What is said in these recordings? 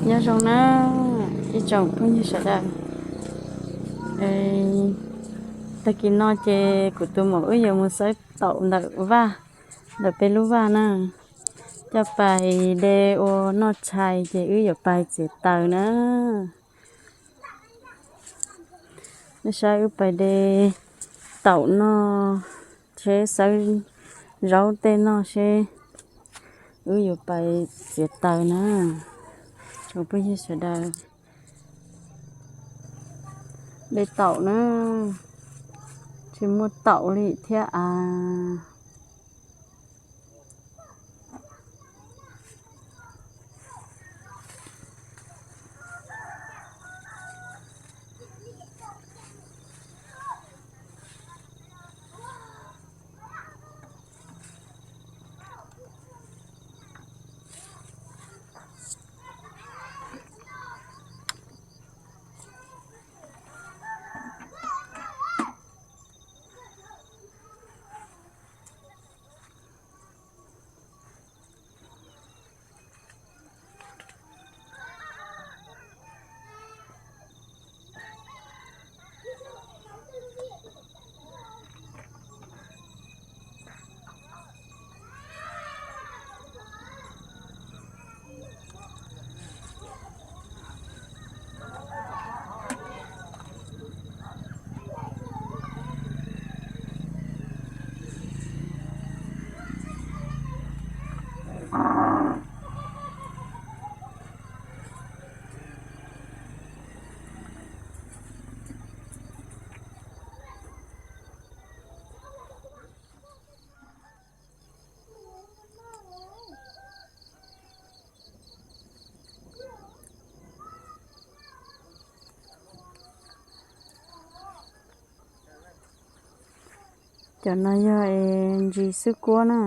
Nyob zoo na ib tsoom phooj ywg sawv daws. Tag kis no ces kuv tus muam wb yuav mus xawb taum ntawm vaj, ntawm peb lub vaj na. Coj pais de ua noj tshais ces wb yuav pais txiav taws na. Nej saib wb pais de taum noj, seb xawb zaub tej noj seb wb yuav pais txiav taws na. Tsoom phooj ywg sawv daws, de taum na, tsis muaj taum li thiab as. Cov no yog es ntsis xwb kuab na,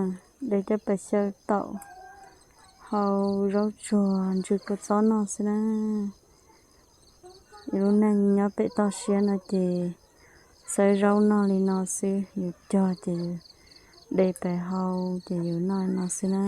de coj pais xyaw taum hau zaub tsuag ntsw kua txob noj xwb na. Yus lub neej nyob pem toj siab no ces xawb zaub noj li no xwb, yus cog ces yus de pais hau ces yus noj li no xwb na.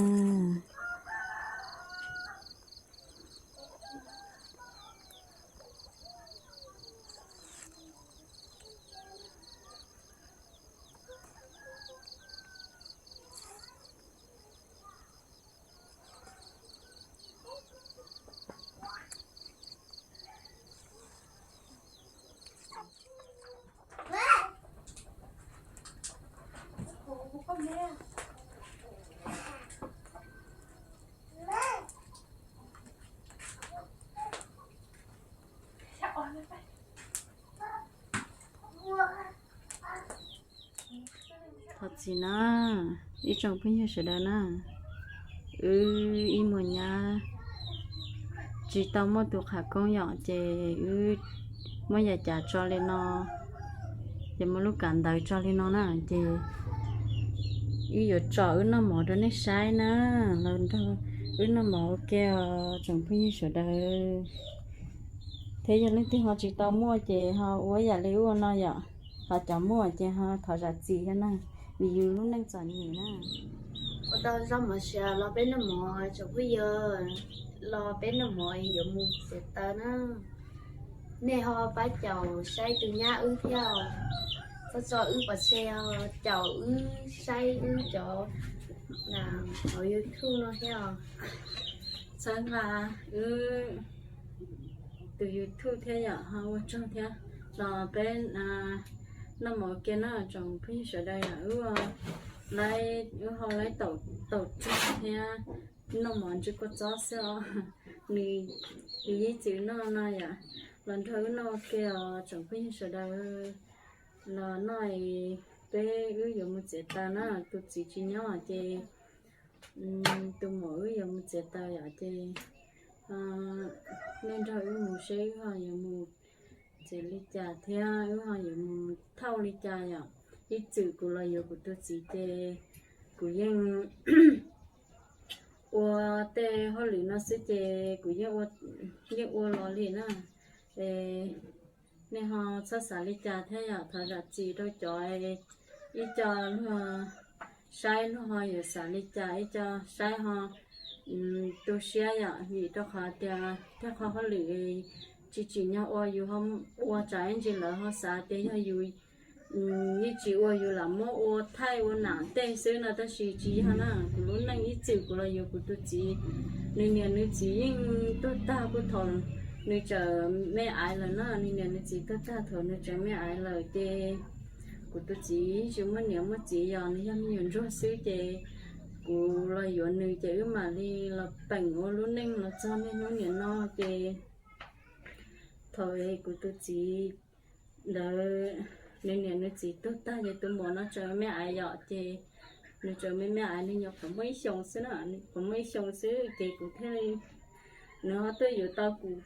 Thov txim na, ib tsoom phooj ywg sawv daws na, wb ib muag nyab tsis tau muaj tus qhav koob yom, ces wb muab yam cas tso li no, ces muab lub kav ntawd tso li no na, ces wb yuav tsom wb noj mov rau nej saib na, los nrog wb noj mov ua ke os tsoom phooj ywg sawv daws. Thiab yog leej twg ho tsis tau muaj ces ho ua yam li ub no yom, ho cov muaj ces ho thov zam txim thiab na, vim yus lub neej txom nyem na. Ua tau zaub mov siav los peb noj mov tsoom phooj ywg, los peb noj mov yuav mus txiav taws na. Nej ho pab caum saib tus nyab wb thiab os, txhob tso wb pov tseg os, caum wb saib wb cov hauv YouTube no thiab os. Txhawb nqa wb tus YouTube thiab yom, ho ua tsaug thiab. Los peb noj mov ua ke na tsoom phooj ywg sawv daws yom, wb, wb ho laib taum tsuag thiab noj mov ntsw kua txob xwb os. Nws, nws yeej txwm noj no yom, los nrog wb noj ua ke os tsoom phooj ywg sawv daws. Los noj es peb wb yuav mus txiav taws na, tus txiv tsis nyob ces tus muam wb yuav mus txiav taws yom, ces nej nrog wb mus seb wb ho yuav mus txiav li cas thiab wb ho yuav mus thauj li cas yom. Ib txwm kuv los yuav kuv tus txiv ces kuv yeej ua tej hauj lwm no xwb ces kuv yeej, yeej ua los li na. Es nej ho txhob xav li cas thiab yom, thov zam txim rau cov ib co luag saib luag ho yuav xav li cas, ib co saib ho tu siab yom, vim rau qhov tias tej qhov hauj lwm tsis tsim nyog ua, yus ho ua tsam ib ntsis lawv ho xav tias yog yus yeej tsis ua, yus lam muab ua thaij ua nam tej xwb no, tab sis tsis yog na. Kuv lub neej ib txwm kuv los yuav kuv tus txiv, nws niam nws txiv yeej tuag tag puag thaum nws tseem me aiv lawm na. Nws niam nws txiv tuag tag thaum nws tseem me aiv lawm ces kuv tus txiv tsis muaj niam muaj txiv, yog nws yog me nyuam ntsuag xwb ces kuv los yuav nws ces wb mam li los peem ua lub neej los txog niaj hnub niam no ces thaum kuv tus txiv ntawd nws niam nws txiv tuag tag ces tus muam no tseem me aiv yom, ces nws tseem me me aiv, nws nyuam qhuav muaj ib xyoos xwb na, qhuav muaj ib xyoos xwb ces kuv thiaj li, nws ho tuaj yuav tau kuv,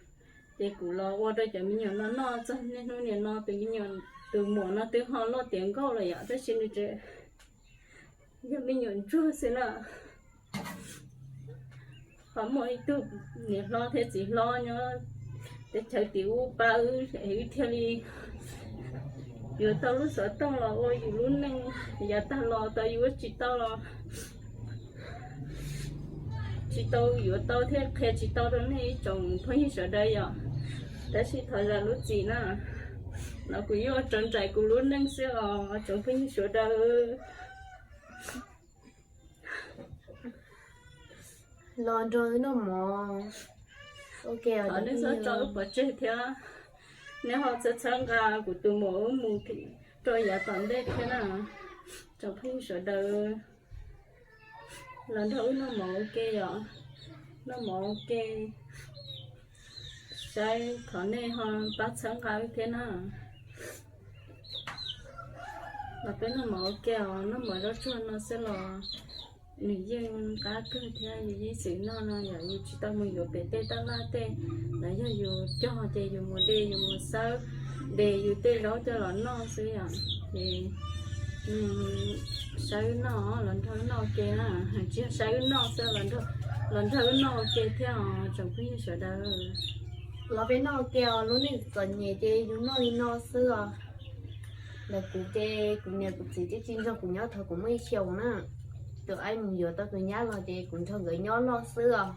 ces kuv los ua rau cov me nyuam no noj txog niaj hnub niam no. Tus me nyuam, tus muam no twb ho loj tiav nkauj lawm yom, tab sis nws tseem yog me nyuam ntsuag xwb na. Ho muaj ib tug niam hlob thiab txiv hlob nyob teb chaws tim ub pab wb es wb thiaj li yuav tau lub xov tooj los ua yus lub neej. Yav tag los tau yus ua tsis tau los tsis tau yuav tau thiab qhia tsis tau rau nej ib tsoom phooj ywg sawv daws yom. Tab sis thov zam lub txim na, no kuv yuav ua raws nraim kuv lub neej xwb os tsoom phooj ywg sawv daws. Los nrog wb noj mov ua ke os. Thov nej txhob tso wb pov tseg thiab, nej ho txhawb txhawb nqa kuv tus muam wb mus rau yav tom ntej thiab na tsoom phooj ywg sawv daws. Los nrog wb noj mov ua ke yom, noj mov ua ke, saib thov nej ho pab txhawb nqa wb thiab na. Los peb noj mov ua ke os, noj mov zaub tsuag no xwb los nws yeej qab kawg thiab. Yus ib txwm noj no yom, yus tsis tau mus yuav pem tej taj laj tej, los yog yus cog ces yus mus de, yus mus xawb de yus tej zaub coj los noj xwb yom. Ces saib wb noj, los nrog wb noj ua ke na, tsis yog saib wb noj xwb, los nrog wb noj ua ke thiab os tsoom phooj ywg sawv daws. Los peb noj ua ke os, lub neej txom nyem ces yus noj li no xwb os. Ntawm kuv ces kuv niam kuv txiv twb tsis nrog kuv nyob thaum kuv muaj ib xyoos na. Tus aib mus yuav tau tus nyab los ces kuv nrog nkawd nyob loj xwb os.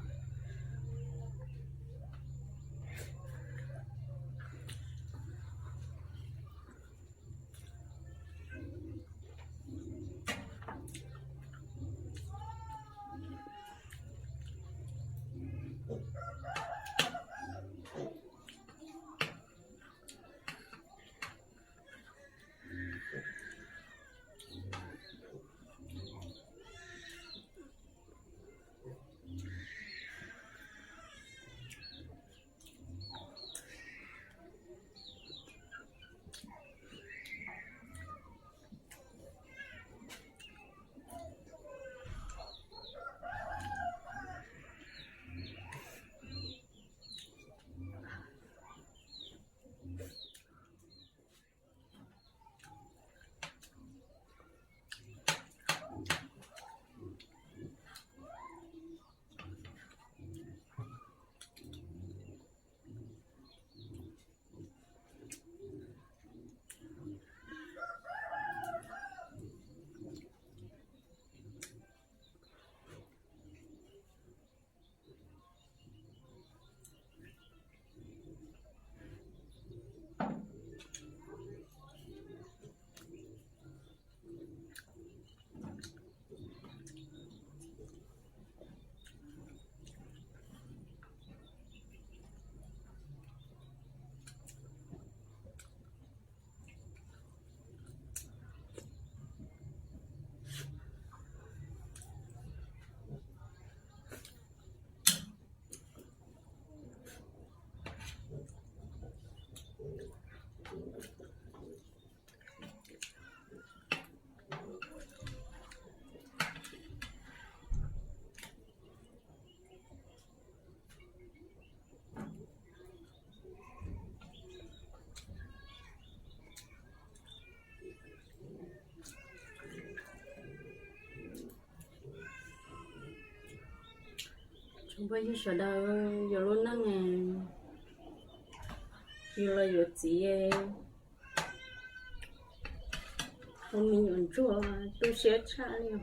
Tsoom phooj ywg sawv daws, yus lub neej, yus los yuav txiv, ua me nyuam ntsuag tu siab tshaj li.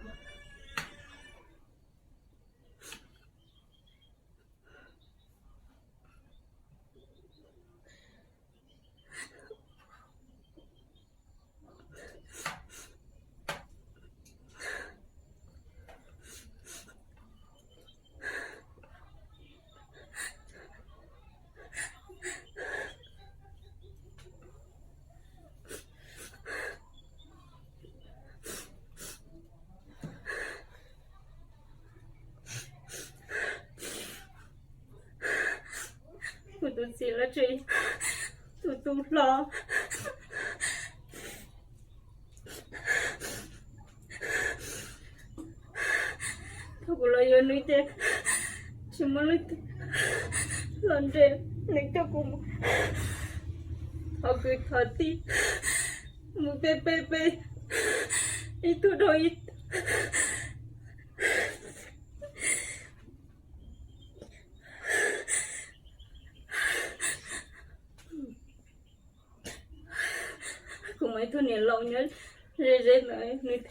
Tus txiv los tseem tus tus hlob. Thaum kuv los yuav nws ces tsis muaj leej twg los nres, nws coj kuv mus thov kwv thov tij, mus peb peb peb, ib tug dhau ib tug. Kuv muaj ib tug niam laus nyob ze ze ntawd, nws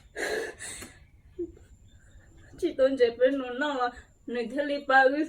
tsis tau ntsev peb nus noj los nws thiaj li pab wb.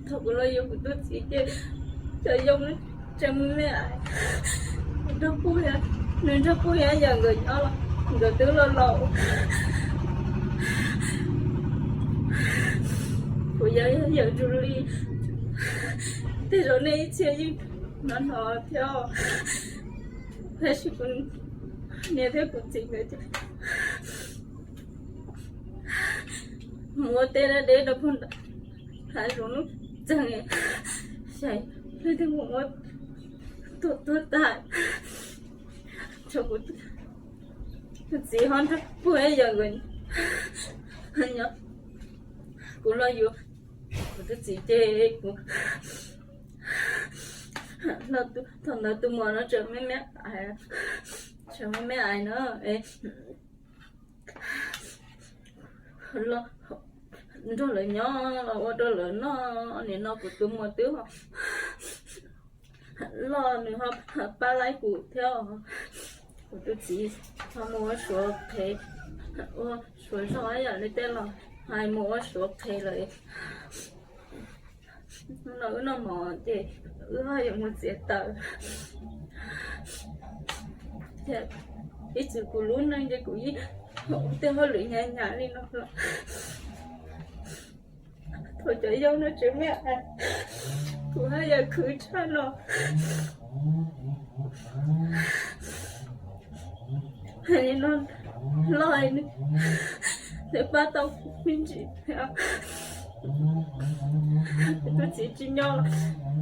Thaum kuv los yuav kuv tus txiv ces cov yau tseem me me, nws nrog puj yab yawm nkawd nyob los nkawd twb los laus. Kuv yog yawm Julie, tej zaum nej ib txhia yeej hnov hnov thiab, tab sis kuv niam thiab kuv txiv nkawd ces mus ua teb dab deb rau pem hav zoov lub txeeg, xyov leej twg mus ua tuag tuag tas. Tshuav kuv tus txiv ho nrog puj yab yawm nkawd nyob. Kuv los yuav kuv tus txiv ces kuv, thaum ntawd tus muam no tseem me me, tseem me me ais no, nrog lawv nyob los ua rau lawv noj. Nim no kuv tus muam twb loj, nws ho pab laib kuv thiab. Kuv tus txiv ho mus ua suav qhev, ua suav zog ib yam li tej los hais, mus ua suav qhev lawm. Hnub no wb noj mov ces wb ho yuav mus txiav taws. Ib txwm kuv lub neej ces kuv yeej ua tej hauj lwm hnyav hnyav li no los thaum cov yau no tseem me ais, kuv haj yam khwv tshaj no. Hais li no, loj nws pab tau kuv me ntsis thiab. Kuv tus txiv tsis nyob los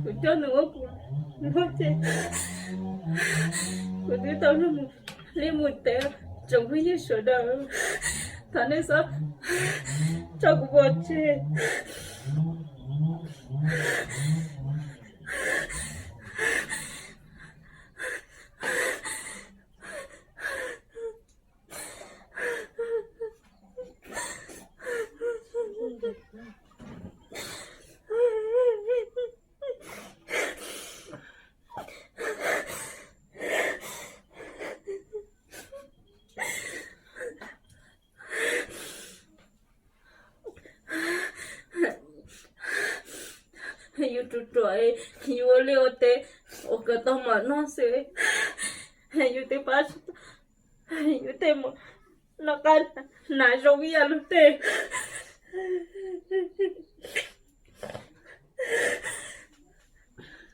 kuv coj nws ua kuv noj ces kuv twb tau luag mus liaj mus teb. Tsoom phooj ywg sawv daws, thov nej txhob tso kuv pov tseg. Yus ruam ruam, yus ua liaj ua teb ua kom tau mov noj xwb, yus twb pab tsis tau yus tej mus noj qab hnav zoo ib yam luag tej.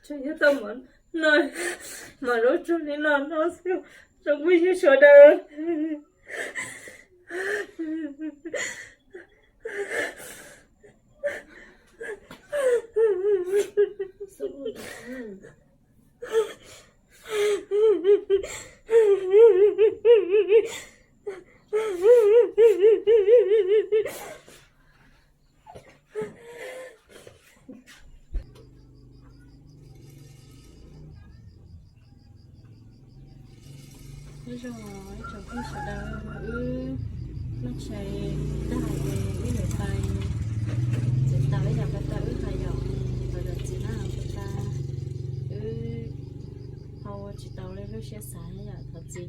Tsuas yog tau mov noj, mov zoo tsuag li no noj xwb, tsoom phooj ywg sawv daws. Nyob zoo ib tsoom phooj ywg sawv daws, wb noj tshais tag ces wb yuav pais txiav taws ib yam li tau wb hais yom, thov zam txim na, wb ho ua tsis tau li lub siab xav yom, thov txim.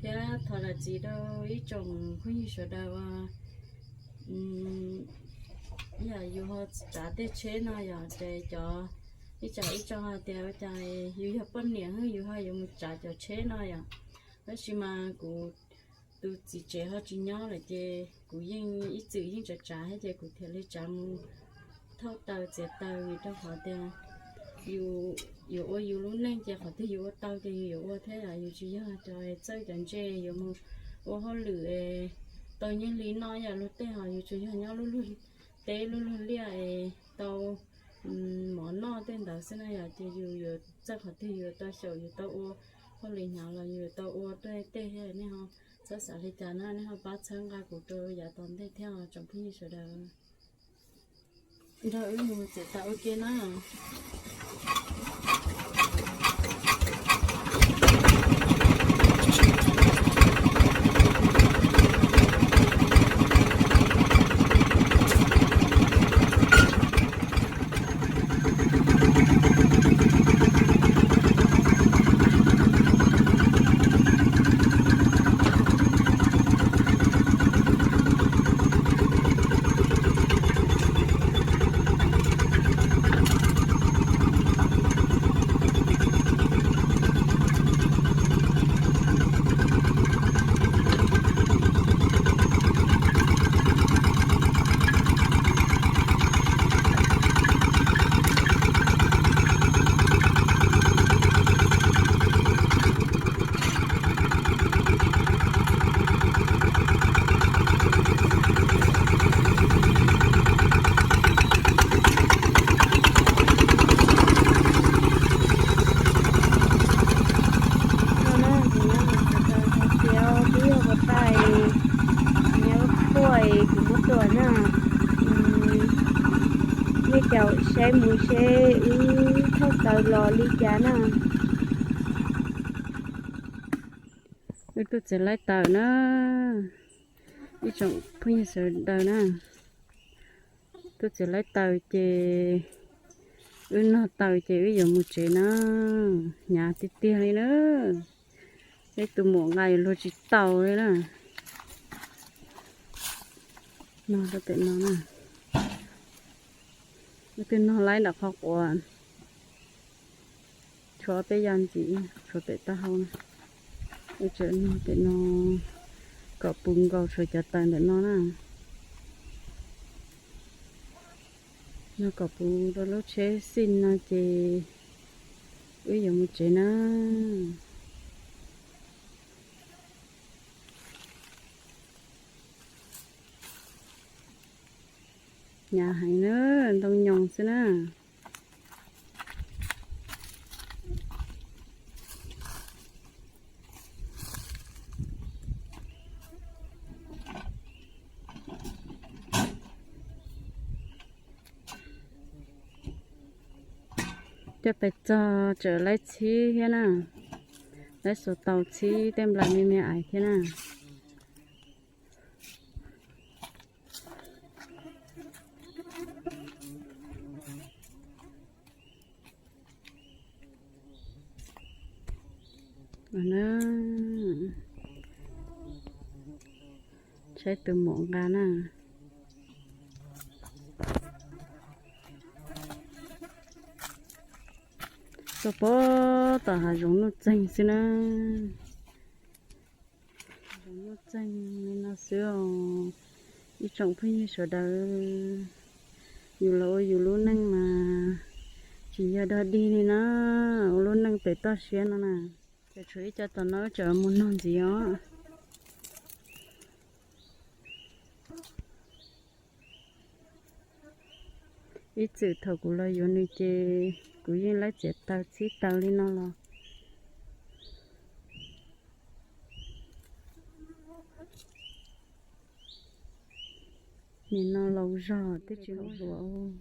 Thiab thov zam txim rau ib tsoom phooj ywg sawv daws uas yog yus ho tsav tej tsheb no yom, ces cov ib tsoom ib tsoom hais tias ua cas yus yog poj niam yus ho yuav mus tsav cov tsheb no yom. Tab sis mas kuv tus txiv tsev ho tsis nyob lawm ces kuv yeej ib txwm yeej tsav tsav thiab ces kuv thiaj li tsav mus thauj taws txiav taws vim rau qhov tias yus yuav ua yus lub neej ces qhov twg yus ua tau ces yus yuav ua thiab, yus tsis yog cov txawj cov ntse yuav mus ua hauj lwm tau nyiaj hli noj yom. Luag tej ho yus tsuas yog nyob lub luag teb lub luag liaj es tau mov noj tej ntawd xwb na yom. Ces yus yuav txawj qhov twg yus yuav tau xyaum yus tau ua hauj lwm hnyav los yus yuav tau ua tuaj tej thiab. Nej ho txhob xav li cas na, nej ho pab txhawb nqa kuv rau yav tom ntej thiab os tsoom phooj ywg sawv daws. Nrog wb mus txiav taws ua ke na. No na, ces nyob hauv tsev taws hauv tiab ua taj, nyob lub phuaj kuv muab tuam na. Nej caum saib mus seb wb thauj taws los li cas na. Wb tuaj txiav laib taws na, ib tsoom phooj ywg sawv daws na. Tuaj txiav laib taws ces wb nog taws ces wb yuav mus tsev na. Hnyav tiag tiag li na. Peb tus muam nqa yuav luag tsis taus li na. Nog rau pem no na. Wb twb nog laib nram qhov quav, tshuav peb yaj ntxiv, tshuav pem taub hau na. Wb tseem nog pem no kom puv nkaus tshuav cov taws ntawm no na. Nog kom puv rau lub tsheb xij no ces wb yuav mus tsev na. Hnyav heev na, ntoo nyoos xwb na. Coj pes txog tseem laib txhib thiab na, laib xuas taus txhib tej nplais me me ais thiab na. Saib tus muam nqa na. Tuaj puag tom hav zoov nuj txeeg xwb na. Hav zoov nuj txeeg li no xwb os. Ib tsoom phooj ywg sawv daws, yus los ua yus lub neej mas tsis yog dog dig li na, ua lub neej pem toj siab no na. Ces tshuav ib co tom no wb tseem mus nog ntxiv os. Ib txwm thaum kuv los yuav nws ces kuv yeej laib txiav taws txhib taws li no los. Nim no laus zog twb tsis muaj hluas.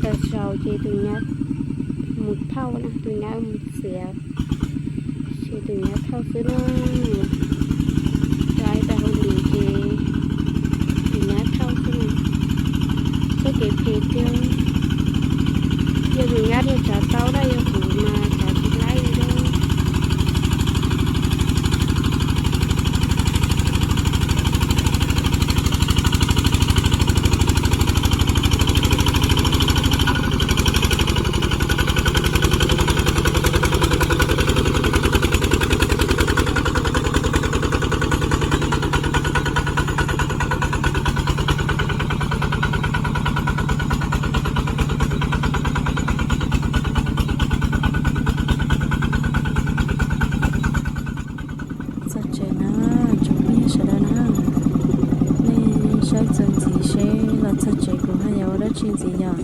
Tag zaus ces tus nyab mus thauj na, tus nyab mus txiav, ces tus nyab thauj xwb na. Cov ib tag hauj lwm ces tus nyab thauj xwb na. Txoj kev phem tiag, yog tus nyab thiaj tsav tau na, yog kuv mas tsav tsis laib li. Txog tsev na, tsoom phooj ywg sawv daws na, nej saib txuas ntxiv seb los txog tsev kuv ho yuav ua dab tsi ntxiv yom.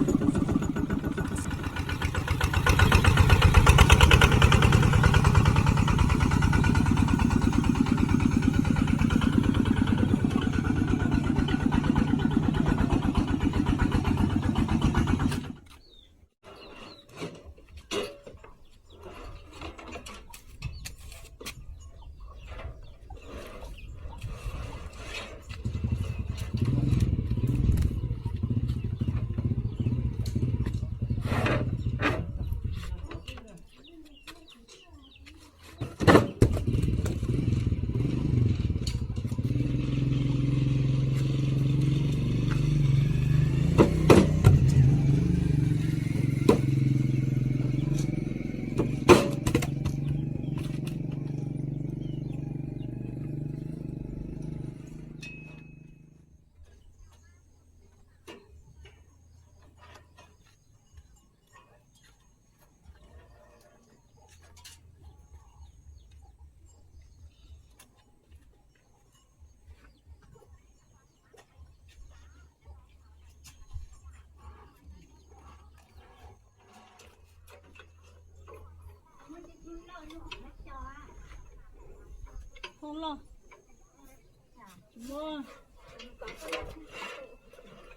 Thauj loj.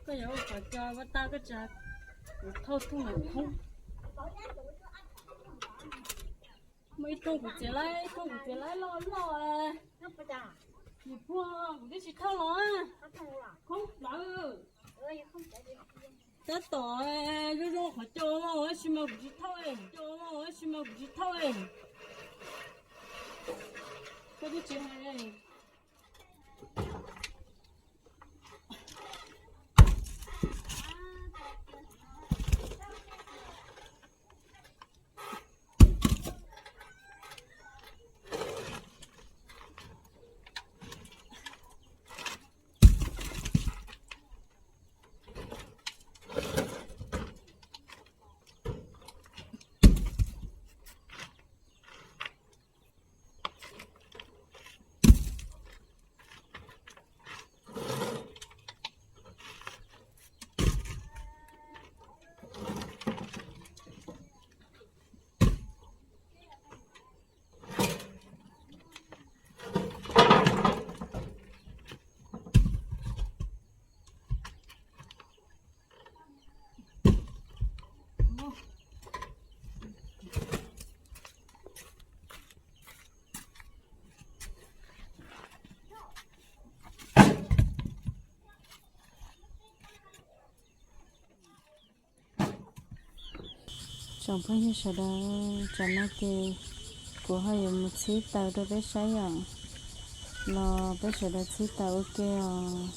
Koj yuav ua qhov cos ua tau koj tsa, kuv thauj thauj ntawm khoob. Muaj ib rooj kuv txiav laib, ib rooj kuv txiav laib loj loj. Nws puag kuv twb tsis thauj los. Khoob plawv. Tab tom zoo zoo qhov cos no tab sis mas kuv tsis thauj, cos no tab sis mas kuv tsis thauj. Koj twb tsis hais. Tsoom phooj ywg sawv daws, tsam no ces kuv ho yuav mus txhib taws rau peb saib yom, los peb sawv daws txhib taws ua ke os.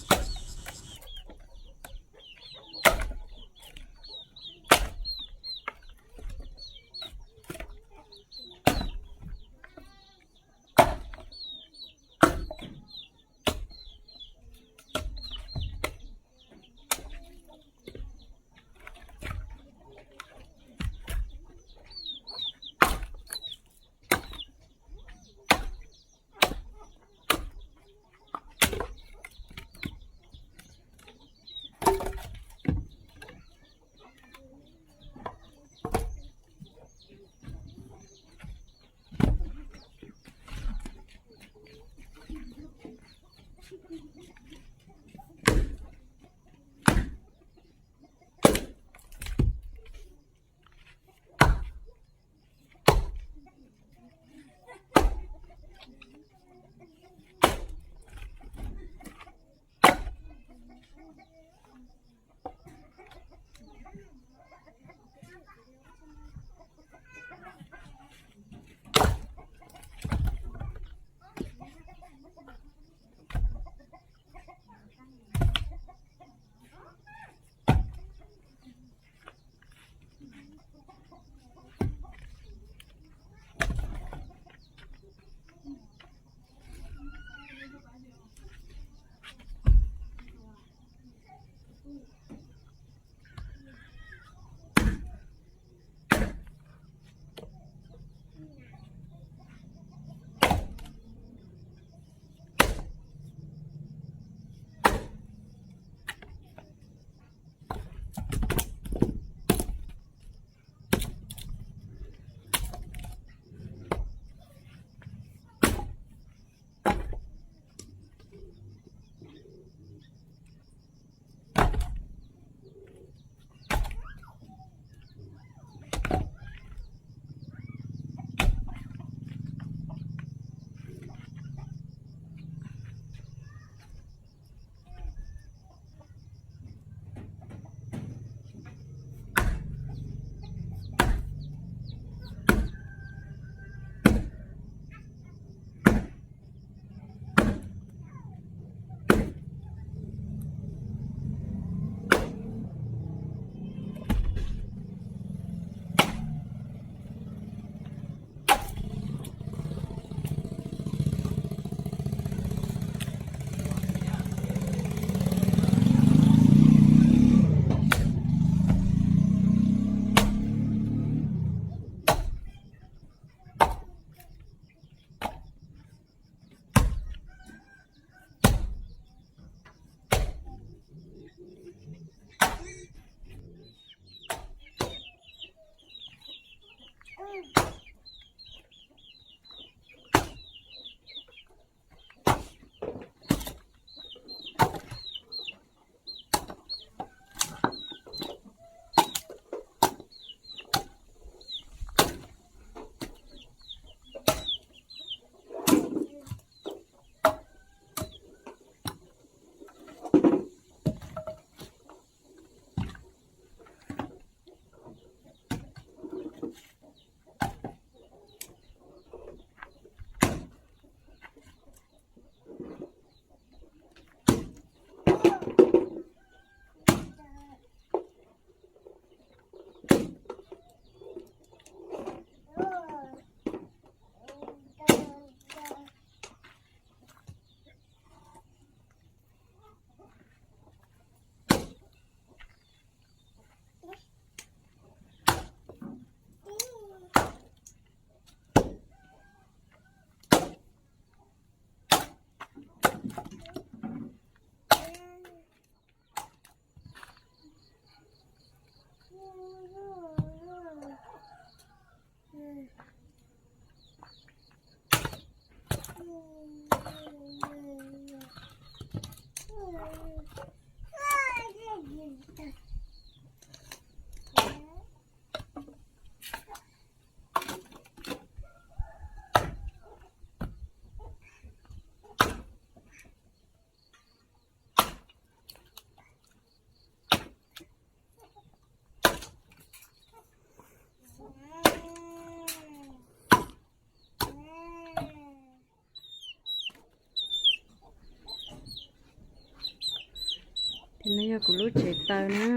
Tes no yog kuv lub tsev taws na.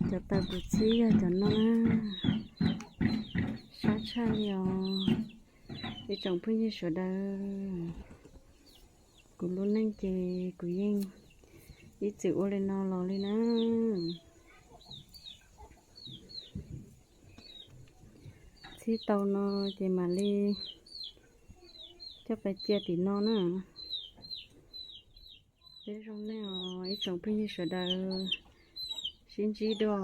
Cov taws kuv txib yog cov no na. Sab tshaj li os. Ib tsoom phooj ywg sawv daws, kuv lub neej ces kuv yeej ib txwm ua li no los li na. Txhib tau no ces mam li coj pais cia tim no na. Peb zoo nej os ib tsoom phooj ywg sawv daws, sib ntsib dua.